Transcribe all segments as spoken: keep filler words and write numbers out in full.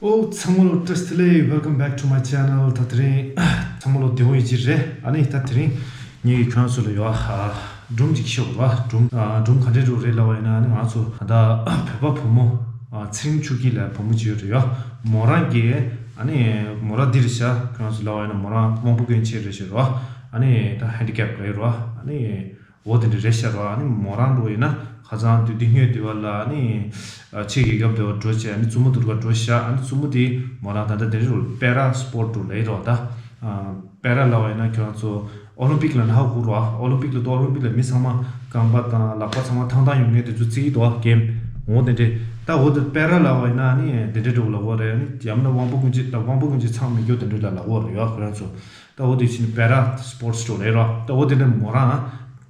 ཨོ་ཚང་མ་ལོ་བཀྲ་ཤིས་བདེ་ལེགས། Welcome back to my channel. ད་དེ་རིང་ཚང་མ་ལོ་བདེ་པོ་ཡིན་གྱི་རེད། ཨ་ནི་ད་དེ་རིང་ངེད་ཀྱིས་ཁྱོད་རང་ཚོ་ལ་ཡོད་ཨ་སྒྲུང་ཅིག་ཤོད་རོགས། སྒྲུང་ཨ་སྒྲུང་ག་འདྲའི་སྒྲུང་རེད་ལབ་པ་ཡིན་ན། ཨ་ནི་ང་ཚོ་ད་བོད་པ་བུ་མོ་ཨ་ཚེ་རིང་ཆོས་སྐྱིད་ལབ་བུ་མོ་ཅིག་ཡོད་རེད་ཡ། མོ་རང་གིས་ཨ་ནི་མོ་རང་འདི་རེད་ཤག་ཁྱོད་རང་ཚོ་ལབ་པ་ཡིན་ན་མོ་རང་དབང་པོ་སྐྱོན་ཅན་རེད་ཤག་རོ། ཨ་ནི་ད་ཧེན་ཌི་ཀེབ་རེད་རོ། ཨ་ནི། འོ་དེ་འདྲ་རེད་ཤག་རོ། ཨ་ནི་མོ་རང་འགྲོ་ཡིན་ན་ཁ་སང་དུས་འདི་སྔོན་དུས་བ་ལ་ཨ་ནི་ཕྱི་རྒྱལ་ཁབ་དེ་བ་འགྲོ་བྱས། ཨ་ནི་བཙུན་མོ་དུར་ག་འགྲོ་ཤག་ཨ་ནི་བཙུན་མོ་དེ་མོ་རང་ད་ལྟ་དེ་རིང་རོ་པེ་ར་སི་པོར་ཊི་འགྲོ་ལེ་རོ། ད་པེ་ར་ལབ་པ་ཡིན་ན་ཁྱོད་རང་ཚོ་ཨོ་ལིམ་པིག་ལ་ནག་ཧུ་རོ། ཨོ་ལིམ་པིག་ལ་ཏོ་ཨོ་ལིམ་པིག་ལ་མི་ཚང་མ་རྐང་པ་དང་ལག་པ་ཚང་མ་ཐང་ཐང་ཡོང་མཁན་དེ་ཚོ་རྩིས་ཏོ་གེམ། འོ་དེ་འདྲ། ད་འོ་དེ་པེ་ར་ལབ་པ་ཡིན་ན་ཨ་ནི་དེ་འདྲ་འགྲོ་ལབ་པ་རེད། ཨ་ནི་ཡང་ན་དབང་པོ་སྐྱོན་ཅན། ད་དབང་པོ་སྐྱོན་ཅན་ཚང་མི་སྐྱོ་དེ་འདྲ་ལ་ལབ་པ་རེད་ཡ་ཁོ་རང་ཚོ། ད་འོ་དེ་ཕྱིན་པེ་ར་སི་པོར་ཊི་འགྲོ་ལེ་རོ། ད་འོ་དེ་འདྲ་མོ་རང་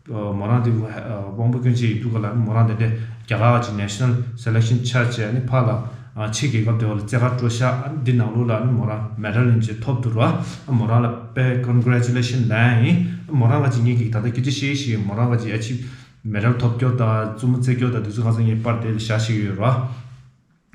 ཨ་མོ་རང་དེ་དབང་པོ་སྐྱོན་ཅན་ཡིན་དུས་ག་ལ་ནི་མོ་རང་དེ་འདྲ་རྒྱ་གར་གྱི་ནེ་ཤ་ནལ་སེ་ལེག་ཤན་ཆགས་བྱས་ནི་ཕར་ལ་ཕྱི་རྒྱལ་ཁབ་དེ་བ་ལ་རྩེད་གར་འགྲོ་ཤག་ཨ་ནི་འདི་ནང་ལོགས་ལ་ནི་མོ་རང་མེ་ཌལ་ཡིན་ཅེས་ཐོབ་འདུག་རོ། ཨ་མོ་རང་ལ་དཔེ་ཀོན་གྷ་རེ་ཅུ་ལེ་ཤན་ལབ་ཡིན། ཨ་མོ་རང་ག་ཅིག་ངེད་ཀྱིས་ད་ལྟ་སྐད་ཆ་བཤད་བཤད་མོ་རང་ག་ཅིག་ཨ་ཅིག་མེ་ཌལ་ཐོབ་རྒྱུ་དང་བཙུན་མོ་རྩེ་རྒྱུ་དང་དེ་ཚོ་གང་ཟག་ངས་པར་དེ་ལ་བཞག་ཤེས་ཀྱི་ཡོད་རོ།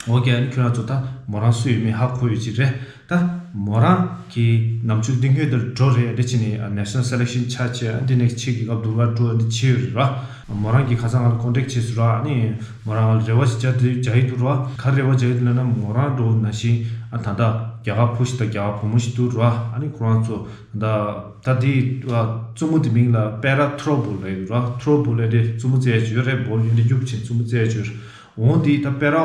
འོ་ཀེ། ཨ་ནི་ཁྱོད་རང་ཚོ་ད་མོ་རང་སུ་ཡིན་མིན་ཧ་གོ་ཡོད་ཀྱི་རེད། ད་མོ་རང་གི་ནམ་ཆུང་འདི་སྔོན་དེར་འགྲོ་རེད། འདི་ཕྱིན་ནས་ནེ་ཤ་ནལ་སེ་ལེག་ཤན་ཆགས་བྱས། འདི་ནས་ཕྱི་རྒྱལ་ཁབ་དུར་བར་འགྲོ་འདི་བྱས་ཡོད་རེད་ར། མོ་རང་གིས་ཁ་སང་ང་ལ་ཀོན་ཊེག་བྱས་སོང་ར། ཨ་ནི་མོ་རང་ང་ལ་རེ་བ་ཞིག་བྱ་འདི་བྱ་ཡི་འདུག་ར། ག་རེ་རེ་བ་བྱ་ཡི་འདུག་ལབ་ན་མོ་རང་འགྲོ་ནང་བཞིན་ཨ་ད་ལྟ་རྒྱ་གར་བུ་ཞིག་དང་རྒྱ་གར་བུ་མོ་ཞིག་འདུག་ར། ཨ་ནི་ཁོ་རང་ཚོ་ད་ད་འདི་བཙུན་མོ་འདི་མིང་ལ་པེ་ར་ཐུ་རོ་བོ་ལབ་ཡོད་ར། ཐུ་རོ་བོ་ལབ་དེ་བཙུན་མོ་རྩེ་ཡ་ཅིག་ཡོད་རེད། བོ་ཡོད་འདི་རྒྱུག་ཕྱིན་བཙུན་མོ་རྩེ་ཡ་ཅིག་ཡོད་རེད། འོ་འདི་ད་པེ་ར་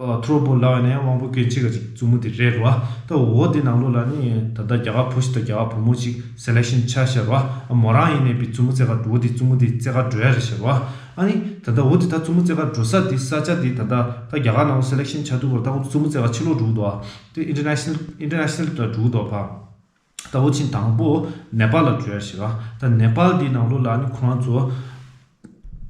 ཨ་ཐུ་རོ་བོ་ལབ་ཡ་ན་ཡང་དབང་པོ་སྐྱོན་ཅན་ག་ཅིག་བཙུན་མོ་དེ་རེད་རོ། ད་འོ་དེ་ནང་ལོགས་ལ་ནི་ད་ལྟ་རྒྱ་གར་བུ་ཞིག་དང་རྒྱ་གར་བུ་མོ་ཅིག་སེ་ལེག་ཤན་ཆགས་ཤག་རོ། ཨ་མོ་རང་ཡིན་ནའི་བི་བཙུན་མོ་རྩེ་ག་འགྲོ་དེ་བཙུན་མོ་དེ་རྩེ་ག་འགྲོ་ཡ་རེད་ཤག་རོ། ཨ་ནི་ད་ལྟ་འོ་དེ་ད་བཙུན་མོ་རྩེ་ག་འགྲོ་ས་དེ་ས་ཆ་དེ་ད་ལྟ་ད་རྒྱ་གར་ནང་ལ་སེ་ལེག་ཤན་ཆགས་འདུག་ག་ད་འོ་བཙུན་མོ་རྩེ་ག་ཕྱི་ལོགས་འགྲོ་གི་འདུག་ཨ། དེ་ཨིན་ཊར་ནེ་ཤ་ནལ་ཨིན་ཊར་ནེ་ཤ་ནལ་དུ་འགྲོ་གི་འདུག་ཕ། ད་འོ་ཕྱིན་དང་པོ་ནེ་པཱལ་ལ་འགྲོ་ཡ་ཞིག་ར། ད་ནེ་པཱལ་འདི་ནང་ལོགས་ལ་ནི་ཁོ་རང་ཚོ་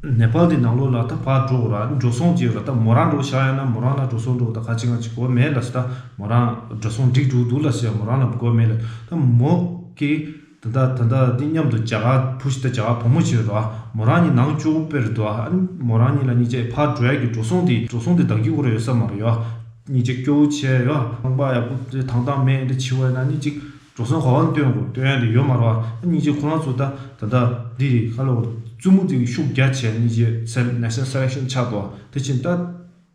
ནེ་པཱལ་འདི་ནང་ལོགས་ལ་ད་ཕར་འགྲོ་དགོས་ར། ནི་འགྲོ་སོང་ཅིག་ཡོད་ར། ད་མོ་རང་འགྲོ་བཞག་ཡ་ན་མོ་རང་ལ་འགྲོ་སོང་འགྲོ་ད་ག་ཅི་ང་ཅི་དགོས་མེད་ལ་ཟེར། ད་མོ་རང་འགྲོ་སོང་འགྲིག་འགྲོ་འདུག་ལ་ཟེར། མོ་རང་ལ་དགོས་མེད་ལ། ད་མོ་གི་ད་ད་ད་འདི་མཉམ་དུ་རྒྱ་གར་བུ་ཞིག་དང་རྒྱ་གར་བུ་མོ་ཅིག་ཡོད་ར། མོ་རང་གཉིས་ནང་སྐྱོ་བོ་དཔེ་རེད་འདུག་ཨ་ནི་མོ་རང་གཉིས་ལ་གཉིས་ཆ་ཕར་འགྲོ་ཡ་གི་འགྲོ་སོང་དེ་འགྲོ་སོང་དེ་འདང་གི་དགོས་ར་ཡོད་ས་མ་རེད་ཡ། གཉིས་ཆ་སྐྱོ་བོ་བྱས་ཡོད། ཁང་པ་ཡག་པོ་དེ་ཐང་ཐང་མེད་འདི་བྱི་བ་ཡིན་ན་གཉིས་ཅིག་འགྲོ་སོང་ག་བ་སྟོན་དགོས་སྟོན་ཡ་དེ་ཡོད་མ་རེད་བ། གཉིས་ཆ་ཁོ་རང་ཚོ་ད་ད་ད་འདི་རེད་ག་ལ་བར་བཙུན་མོ་དེ་ཤུགས་རྒྱ་ཆེ་གཉིས་ཆ་སེ་ནེ་ཤ་ནལ་སེ་ལེག་ཤན་ཆགས་འདུག་དེ་ཕྱིན་ད།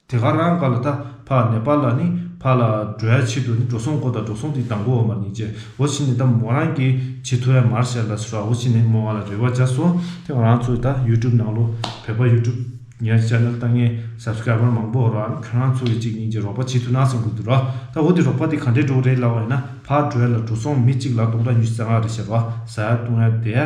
དེ་ག་རང་ག་ལ་ད་ཕ་ནེ་པཱལ་ལ་ནི་ཕ་ལ་འགྲོ་ཡ་ཆེད་དུ་ནི་འགྲོ་སོང་དགོས་ད་འགྲོ་སོང་དེ་དང་པོ་འོ་མར་ཉིན་བྱེད་འོ་ཕྱིན་ནི་ད་མོ་རང་གིས་བྱེད་ཐུབ་ཡ་མར་བཤད་ལ་སུ་ར་འོ་ཕྱིན་ནི་མོ་ང་ལ་རེ་བ་བྱ་སོང་། དེ་ང་རང་ཚོ་ད་ཡུ་ཊུབ་ནང་ལོ་བོད་པ་ཡུ་ཊུབ་ངའི་ཆེ་ནལ་ལྟ་མཁན་སབ་སི་ཀ་རའི་བར་མང་པོ་འོ་ར་ཁྱོད་རང་ཚོ་གི་གཅིག་ཉིན་གྱི་རོགས་པ་བྱེད་ཐུབ་ན་བསམ་གི་འདུག་ར། ད་འོ་དེ་རོགས་པ་དེ་ག་འདྲས་འགྲོ་རེད་ལབ་པ་ཡིན་ན་ཕ་འགྲོ་ཡ་ལ་འགྲོ་སོང་མི་གཅིག་ལ་སྟོང་ཕྲག་ཉི་ཤུ་རྩ་ལྔ་རེད་བཤད་ར་ཟ་ཡ་བཏུང་ཡ་དེ་ཡ།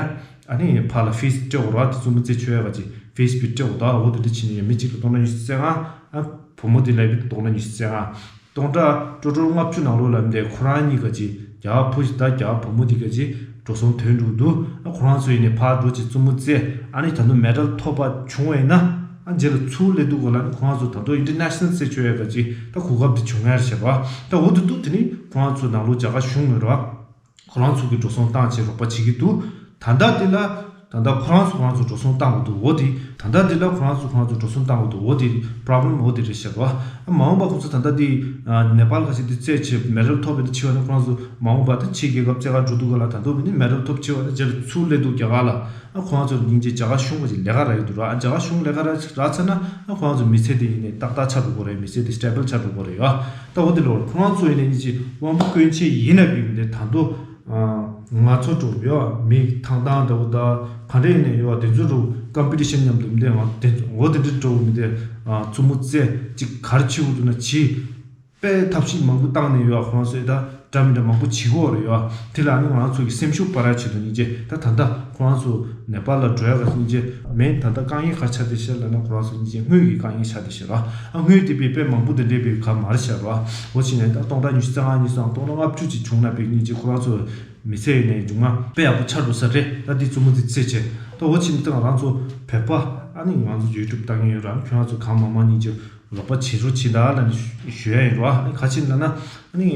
ཨ་ནི་ཕར་ལ་ཕིས་སྤྲད་དགོས་ར། དེ་བཙུན་མོ་རྩེ་ཆོད་ཡ་ག་ཅིག་ཕིས་པི་སྤྲད་དགོས་ད། འོ་དེ་འདྲ་བྱས་ནས་ཡ་མི་གཅིག་ལ་སྟོང་ཕྲག་ཉི་ཤུ་རྩ་ལྔ། ཨ་བུ་མོ་དེ་ལ་ཡ་སྟོང་ཕྲག་ཉི་ཤུ་རྩ་ལྔ། སྟོང་ཕྲག་ཀྲོ་ཀྲོ་ལྔ་བཅུ་ནང་ལོགས་ལ་འདི་ཁོ་རང་གཉིས་ག་ཅིག་རྒྱ་བུ་ཞིག་ད་རྒྱ་བུ་མོ་དེ་ག་ཅིག་འགྲོ་སོང་ཐོན་འགྲོ་འདུག་ཨ་ཁོ་རང་ཚོ་ཡིན་ནས་ཕར་འགྲོ་ཅིག་བཙུན་མོ་རྩེ་ཨ་ནི་ད་དུང་མེ་ཌལ་ཐོབ་པ་བྱུང་བས་ན་ཨ་རྗེས་ལ་ཚུར་སླེབས་དུས་ག་ལ་ནི་ཁོ་རང་ཚོ་ད་དུང་ཨིན་ཊར་ནེ་ཤ་ནལ་རྩེ་ཆོད་ཡ་ག་ཅིག་ད་གོ་སྐབས་དེ་བྱུང་ཡ་རེད་བཤད་པ། ད་འོ་དེ་འདུག་དེ་ནི་ཁོ་རང་ཚོ་ནང་ལོགས་རྒྱ་གར་གཞུང་ཡོད་རེད་བ། ཁོ་རང་ཚོ་གིས་འགྲོ་སོང་བཏང་བྱས་རོགས་པ་བྱེད་ཀྱི་འདུག་ད་ལྟ་འདི་ལ་ད་ལྟ་ཁོ་རང་ཚོ་ཁོ་རང་ཚོ་འགྲོ་སོང་བཏང་གི་འདུག་འོ་དེ་ད་ལྟ་འདི་ལ་ཁོ་རང་ཚོ་ཁོ་རང་ཚོ་འགྲོ་སོང་བཏང་གི་འདུག་འོ་དེ་པྲོབ་ལེམ་འོ་དེ་རེད་ཤག་རོ། ཨ་མ་འོངས་པ་ཁོ་ཚོ་ད་ལྟ་འདི་ནེ་པཱལ་ག་ཅིག་འདི་རྩེད་བྱས་མེ་ཌལ་ཐོབ་པའི་འདི་ཕྱི་བ་ནི་ཁོ་རང་ཚོ་མ་འོངས་པ་ད་ཕྱི་རྒྱལ་ཁབ་རྩེད་གར་འགྲོ་དུས་ག་ལ་ད་དུང་མི་ནི་མེ་ཌལ་ཐོབ་ཕྱི་བ་ནི་རྗེས་ལ་ཚུར་སླེབས་འདུག་རྒྱ་གར་ལ། ཨ་ཁོ་རང་ཚོ་སྙིང་རྗེ་རྒྱ་གར་གཞུང་ག་ཅིག་ལས་ཀ་རག་གི་འདུག་ར། ཨ་རྒྱ་གར་གཞུང་ལས་ཀ་རག་རག་ཚར་ན་ཨ་ཁོ་རང་ཚོ་མི་ཚེ་དེ་ཡིན་ནས་ཏག་ཏག་ཆགས་འགྲོ་གི་རེད། མི་ཚེ་དེ་སི་ཊེ་བལ་ཆགས་འགྲོ་གི་རེད་ཡ། ད་འོ་དེ་ལོར་ཁོ་རང་ཚོ་ཡིན་ནས་སྙིང་རྗེ་དབང་པོ་སྐྱོན་ཅན་ཡིན་ན་བིང་དེ་ད་དུང་ང་ཚོ་འགྲོ་ཡོད་མི་ཐང་ཐང་འདྲ་བོ་ད་ག་འདྲ་ཡིན་ནས་ཡོད་དེ་ཚོ་འགྲོ་ཀམ་པི་ཊི་ཤན་མཉམ་དུ་འདི་ང་དེ་འོ་དེ་འདྲ་འགྲོ་མི་དེ་བཙུན་མོ་རྩེ་གཅིག་གར་ཆི་འུ་དུ་ན་ཆི། དཔེ་ཐབས་ཤེས་མང་པོ་བཏང་ནས་ཡོད། ཁོང་ཚོས་ད་འདྲ་མི་འདྲ་མང་པོ་བྱེད་ཀྱི་ཡོད་རེད་ཡོད། དེ་ལ་ནི་ང་ཚོ་གི་སེམས་ཤུགས་སྤར་ཡ་ཆེད་དུ་སྙིང་རྗེ་ད་ད་ལྟ་ཁོང་ཚོ་ནེ་པཱལ་ལ་འགྲོ་ཡ་ག་སྙིང་རྗེ་མེད། ད་ལྟ་དཀའ་ངལ་ག་ཆགས་བསྡད་ཤག་ལབ་ན་ཁོང་ཚོ་སྙིང་རྗེ་དངུལ་གྱི་དཀའ་ངལ་ཆགས་བསྡད་ཤག་ར། ཨ་དངུལ་དེ་དཔེ་དཔེ་མང་པོ་དེ་འདྲས་དཔེ་ག་མ་རེད་ཤག་ར། འོ་ཕྱིན་ནས་ད་སྟོང་ཕྲག་ཉི་ཤུ་རྩ་ལྔ་གཉིས་སམ་སྟོང་ཕྲག་ལྔ་བཅུ་ཅིག་བྱུང་ན་དཔེ་སྙིང་རྗེ་ཁོང་ཚོ་མི་ཚེ་ཡིན་ནའི་མཇུག་མ་དཔེ་ཡག་པོ་ཆགས་འགྲོ་ས་རེད། ད་འདི་བཙུན་མོ་འདི་རྩེད་བྱས་ད་འོ་ཕྱིན་ནས་ད་ང་རང་ཚོ་བོད་པ་ཨ་ནི་ང་ཚོ་ཡུ་ཊུབ་ལྟ་མཁན་ཡོད་ར། ཁྱོད་རང་ཚོ་གང་མང་མང་སྙིང་རྗེ་རོགས་པ་བྱེད་རོགས་བྱེད་ད་ལབ་ནས་ཞུ་ཡ་ཡིན་རོ། ཨ་ནི་ག་ཅི་ལབ་ན་ཨ་ནི་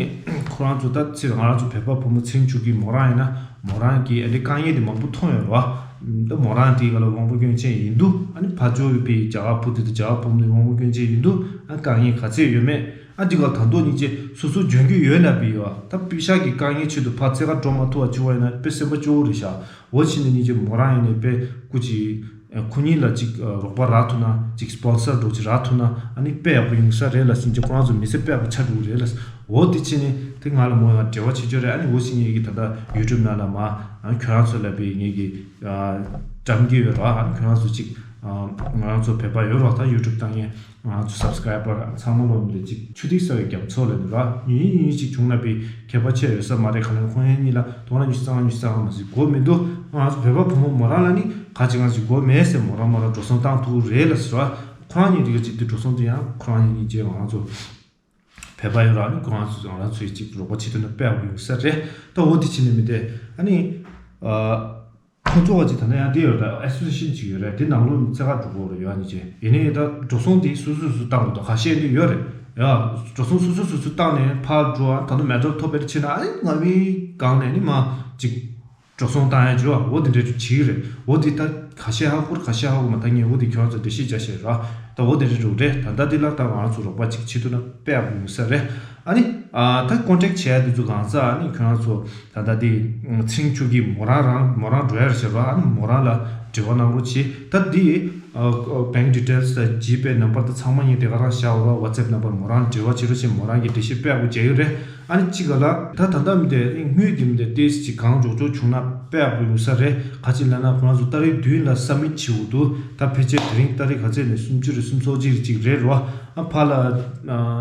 ཁོ་རང་ཚོ་ད་ཚེ་ང་རང་ཚོ་བོད་པ་བུ་མོ་ཚེ་རིང་ཆོས་སྐྱིད་མོ་རང་ཡིན་ན་མོ་རང་གིས་ཨ་ནི་དཀའ་ངལ་དེ་མང་པོ་མཐོང་ཡོད་རོ། ད་མོ་རང་དེའི་ག་ལ་དབང་པོ་སྐྱོན་ཅན་ཡིན་འདུག་ཨ་ནི་ཕར་ཕྱོགས་ཡོད་པའི་རྒྱ་གར་བུ་དེ་དང་རྒྱ་གར་བུ་མོ་དེ་དབང་པོ་སྐྱོན་ཅན་ཡིན་འདུག་ཨ་ནི་དཀའ་ངལ་ག་ཚད་ཡོད་མེད་ ཨ་འདི་ག་ད་དུང་སྙིང་རྗེ་སོ་སོ་འཇོན་གྱི་ཡོད་ན་པི་ཡོད་ད་པི་ཤ་གི་དཀའ་ངལ་ཆེད་དུ་ཕར་རྩེ་ཁ་འགྲོ་མ་ཐུབ་པ་བྱུང་བ་ཡིན་ན་དཔེ་སེམས་པ་སྐྱོ་བོ་རེད་ཤག་འོ་ཕྱིན་ནས་སྙིང་རྗེ་མོ་རང་ཡིན་ནས་དཔེ་སྐུ་མཁྱེན། ཁོ་གཉིས་ལ་ཅིག་རོགས་པ་རག་ཐུབ་ན་ཅིག་སྤོན་སར་འགྲོ་ཅིག་རག་ཐུབ་ན་ཨ་ནི་དཔེ་ཡག་པོ་ཡོང་ས་རེད་ལ། སྙིང་རྗེ་ཁོ་རང་ཚོ་མི་ཚེ་དཔེ་ཡག་པོ་ཆགས་འགྲོ་གི་རེད་ལ། འོ་དེ་ཕྱིན་ནས་དེ་ང་ལ་མོ་ཡང་འབྲེལ་བ་བྱེད་ཆོག་རེད། ཨ་ནི་འོ་ཕྱིན་ངེད་ཀྱི་ད་ལྟ་ཡུ་ཊུབ་ནང་ལ་མ་ཨ་ཁྱོད་རང་ཚོ་ལ་པའི་ངེད་ཀྱི་འགྲམ་གྱི་ཡོད་ར། ཨ་ནི་ཁྱོད་རང་ཚོ་ཅིག་ང་རང་ཚོ་བོད་པ་ཡོད་རོགས་ད་ཡུ་ཊུབ་བཏང་མཁན་ང་རང་ཚོ་སབ་སི་ཀ་རའི་བར་ཚང་མ་ལོ་འདི་ཅིག་ཆུ་ཐིགས་ཟ་བའི་རྒྱ་མཚོ་ལ་འདི་ར་ཉུང་ཉུང་ཉུང་ཅིག་བྱུང་ན་པའི་ཁྱད་པར་ཆེ་ཡོད་ས་མ་རེད། ག་ལ་ཁོང་ཡན་གཉིས་ལ་དོ་ན་ཉུང་ཤས་ཙང་ཉུང་ཤས་ཙང་མ་ཟིག་གོ་མི་འདུག་ང་རང་ཚོ་བོད་པ་བུ་མོ་མོ་རང་ལ་ནི་ག་ཅིག་ང་ཅིག་གོ་མེད་ཟེར་མོ་རང་མོ་རང་འགྲོ་སོང་བཏང་ཐུབ་རེད་ལ་ཟེར་བ། ཁོ་རང་གཉིས་རིགས་ཅིག་དུ་འགྲོ་སོང་དུ་ཡང་ཁོ་རང་གཉིས་གཉིས་རྗེས་ང་རང་ཚོ་བོད་པ་ཡོད་ར་ནི་ཁོ་རང་ཚོ་ང་རང་ཚོའི་ཅིག་རོགས་པ་བྱེད་ཐུབ་ན་དཔེ་ཡག་པོ་ཡོང་ས་རེད། ད་འོ་དེ་ཕྱིན་ནས་མི་དེ་ཨ་ནི་ཨ་ཁོ་ཚོ་བ་ཅིག་ད་ནས་ཡང་དེ་ཡོད་ར་ཨེ་སོ་སི་ཡེ་ཤན་ཅིག་ཡོད་རེད། དེ་ནང་ལོགས་ནས་རྩེ་ག་འགྲོ་དགོས་རེད་ཡོད་ནི་ཅེ་ཡིན་ནའི་ད་འགྲོ་སོང་དེ་སོ་སོས་སོ་བཏང་དགོས་ད་ཁ་ཤས་དེ་ཡོད་རེད་ཡ། འགྲོ་སོང་སོ་སོས་སོ་སོ་བཏང་ནས་ཕར་འགྲོ་ཨ་ད་ནི་མེ་ཌལ་ཐོབ་པའི་ཕྱིན་ན་ཨ་ནི་ང་བའི་སྒང་ནས་ནི་མ་ཅིག་འགྲོ་སོང་བཏང་ཡ་བྱོས་འོ་དེ་འདྲ་བྱེད་ཀྱི་རེད། འོ་དེ་ད་ཁ་ཤས་ཧ་གོ་ཁ་ཤས་ཧ་གོ་མ་ད་ངས་འོ་དེ་ཁྱོད་ཚོ་འགྲེལ་བཤད་བྱ་ཤེས་ར། ད་འོ་དེ་འདྲ་རུ་རེད། ད་ལྟ་དེ་ལ་ད་ང་ཚོ་རོགས་པ་ཅིག་བྱེད་ཐུབ་ན་དཔེ་ཡག་པོ་ཡོང་ས་རེད། ཨ་ནི་ཨ་ད་ཀོན་ཊེག་བྱས་དེ་ཚོ་གང་ས་ཨ་ནི་ཁྱོད་ཚོ་ད་ལྟ་དེ་ཚེ་རིང་ཆོས་སྐྱིད་མོ་རང་རང་མོ་རང་འགྲོ་ཡ་རེད་ཤག་ར། ཨ་ནི་མོ་རང་ལ་འབྲེལ་བ་གནང་རོགས་བྱེད། ད་དེ་ཨ་ཨ་bank details དང་ཇི་པེ་ནམ་བར་དང་ཚང་མ་ངས་དེ་ག་རང་བཞག་ཡོད་ར། ཝ་ཊི་སེབ་ནམ་བར་མོ་རང་འབྲེལ་བ་བྱེད་རོགས་བྱེད། མོ་རང་གི་འགྲེལ་བཤད་དཔེ་ཡག་པོ་བྱས་ཡོད་རེད། ཨ་ནི་གཅིག་ག་ལ་ད་ད་ལྟ་མི་དེ་དངུལ་དེ་མི་དེ་ཏེས་ཅིག་གང་མགྱོགས་མགྱོགས་བྱུང་ན་དཔེ་ཡག་པོ་ཡོང་ས་རེད། ག་ཅི་ལབ་ན་ཁོ་རང་ཚོ་ཏ་རིག་བདུན་ལ་སབ་མིཊ་བྱེད་དགོས་འདུག་ད་ཕལ་ཆེར་དེ་རིང་ཏ་རིག་ག་ཚོད་ནས་སུམ་ཅུ་རེད་སུམ་ཚོགས་གཅིག་རེད་ཅིག་རེད་རོ། ཨ་ཕ་ལ་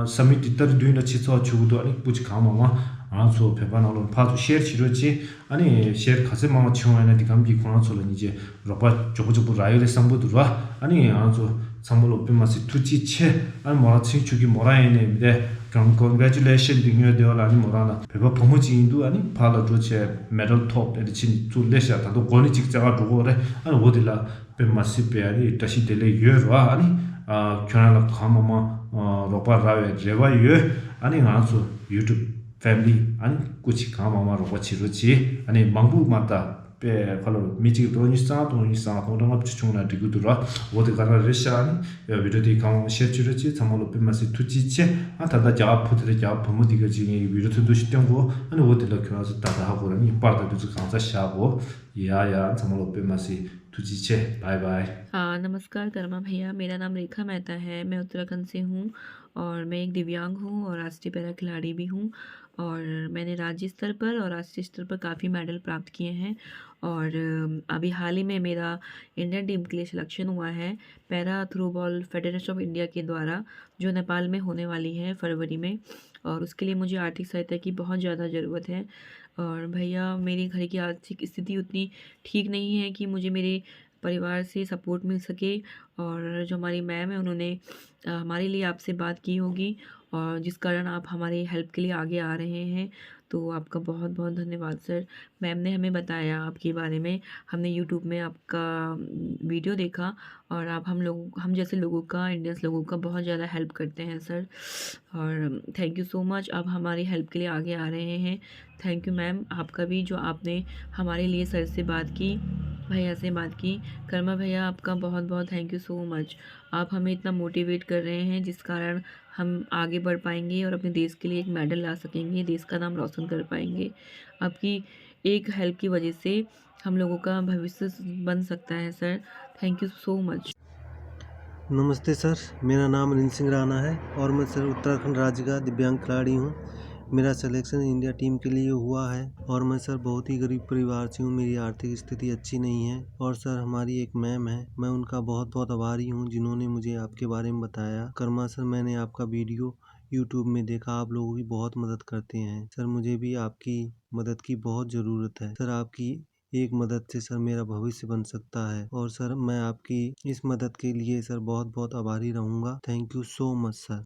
སབ་མིཊ་དེ་ཏ་རིག་བདུན་ལ་ཆེ་ཚོགས་བྱེད་དགོས་འདུག་ཨ་ནི་སྤུ་ཅིག་གང་མང་མང་ང་ཚོ་བོད་པ་ནང་ལོགས་ཕར་ཚུར་ཤེར་བྱེད་རོགས་བྱེད། ཨ་ནི་ཤེར་ག་ཚོད་མང་བ་བྱུང་བ་ཡིན་ན་དེ་གམ་གྱིས་ཁོ་རང་ཚོ་ལ་ཉིན་བྱེད། རོགས་པ་མགྱོགས་པོ་མགྱོགས་པོ་རག་ཡོད་རེད་བསམ་གྱི་འདུག་ར། ཨ་ནི་ང་ཚོ་ཚང་མ་ལོ་དཔེ་མ་སྲིད་ཐུགས་རྗེ་ཆེ། ཨ་ནི་མོ་རང་ཚེ་རིང་ཆོས་སྐྱིད་མོ་རང་ཡིན་ནས་མི་དེ་གང་ཀོན་གྷ་རེ་ཅུ་ལེ་ཤན་དེ་ངོས་དེ་བ་ལ་ཨ་ནི་མོ་རང་ལ་བོད་པ་བུ་མོ་ཅིག་ཡིན་འདུག་ཨ་ནི་ཕར་ལ་འགྲོ་བྱས་མེ་ཌལ་ཐོབ་ཨེ་རེ་ཕྱིན་ཚུར་སླེབས་ཤག་ད་དུང་འགོ་ནས་ཅིག་རྩེ་ག་འགྲོ་གི་རེད། ཨ་ནི་འོ་དེ་ལ་དཔེ་མ་སྲིད་པའི་ཨ་ནི་བཀྲ་ཤིས་བདེ་ལེགས་ཡོད་ར། ཨ་ནི་ཨ་ཁྱོད་རང་ལ་གང་མང་མང་རོགས་པ་རག་པའི་རེ་བ་ཡོད། ཨ་ནི་ང་ཚོ་ཡུ་ཊུབ་ཕེ་མི་ལི་ཨ་ནི་སྐུ་མཁྱེན་གང་མང་མང་རོགས་པ་བྱེད་རོགས་བྱེད། ཨ་ནི་མང་པོ་མ་ད་པའི་ཁ་ལོ་མི་གཅིག་སྟོང་ཉིས་སྟོང་སྟོང་ཉིས་སྟོང་སྟོང་ལྔ་བཅུ་བྱུང་ན་འགྲིག་གི་འདུག་ར། འོ་དེ་ག་རང་རེད་ཤག་ཨ་ནི་བི་ཌིའོ་དེ་གང་མང་ཤེར་བྱེད་རོགས་བྱེད། ཚང་མ་ལོ་དཔེ་མ་སྲིད་ཐུགས་རྗེ་ཆེ། ཨ་ད་ལྟ་རྒྱ་བོད་དེ་རྒྱ་བོད་མོ་དེ་ག་ཅིག་ངས་བི་ཌིའོ་ཐུང་ཐུང་ཞིག་སྟོན་གོ་ཨ་ནི་འོ་དེ་ལ་ཁྱོད་རང་ཚོ་ད་ད་ཧ་གོ་ར་ངས་པར་ད་དུས་ཚོད་གང་ཚ་བཞག་གོ་ཡ་ཡ་ཚང་མ་ལོ་དཔེ་མ་སྲིད་ཐུགས་རྗེ་ཆེ། Bye bye. हाँ, नमस्कार कर्मा भैया, मेरा नाम रेखा मेहता है। मैं उत्तराखंड से हूँ और मैं एक दिव्यांग हूँ और राष्ट्रीय पैरा खिलाड़ी भी हूँ। और मैंने राज्य स्तर पर और राष्ट्रीय स्तर पर काफ़ी मेडल प्राप्त किए हैं। और अभी हाल ही में मेरा इंडियन टीम के लिए सिलेक्शन हुआ है para throwball federation of India के द्वारा, जो नेपाल में होने वाली है फरवरी में। और उसके लिए मुझे आर्थिक सहायता की बहुत ज़्यादा ज़रूरत है। और भैया, मेरे घर की आर्थिक स्थिति उतनी ठीक नहीं है कि मुझे मेरे परिवार से सपोर्ट मिल सके। और जो हमारी मैम है, उन्होंने हमारे लिए आपसे बात की होगी और जिस कारण आप हमारी हेल्प के लिए आगे आ रहे हैं। तो आपका बहुत बहुत धन्यवाद सर। मैम ने हमें बताया आपके बारे में, हमने यूट्यूब में आपका वीडियो देखा और आप हम लोग हम जैसे लोगों का इंडियंस लोगों का बहुत ज़्यादा हेल्प करते हैं सर। और थैंक यू सो मच, आप हमारी हेल्प के लिए आगे आ रहे हैं। थैंक यू मैम, आपका भी, जो आपने हमारे लिए सर से बात की, भैया से बात की। कर्मा भैया, आपका बहुत बहुत थैंक यू सो मच। आप हमें इतना मोटिवेट कर रहे हैं जिस कारण हम आगे बढ़ पाएंगे और अपने देश के लिए एक मेडल ला सकेंगे, देश का नाम रोशन कर पाएंगे। आपकी एक हेल्प की वजह से हम लोगों का भविष्य बन सकता है sir. Thank you so much. नमस्ते सर, मेरा नाम अनिल सिंह राणा है और मैं सर उत्तराखंड राज्य का दिव्यांग खिलाड़ी हूँ। मेरा सिलेक्शन इंडिया टीम के लिए हुआ है और मैं सर बहुत ही गरीब परिवार से हूँ। मेरी आर्थिक स्थिति अच्छी नहीं है और सर हमारी एक मैम है, मैं उनका बहुत बहुत आभारी हूँ जिन्होंने मुझे आपके बारे में बताया। कर्मा सर, मैंने आपका वीडियो यूट्यूब में देखा, आप लोगों की बहुत मदद करते हैं सर। मुझे भी आपकी मदद की बहुत ज़रूरत है सर। आपकी एक मदद से सर मेरा भविष्य बन सकता है और सर मैं आपकी इस मदद के लिए सर बहुत बहुत आभारी रहूँगा। Thank you so much sir.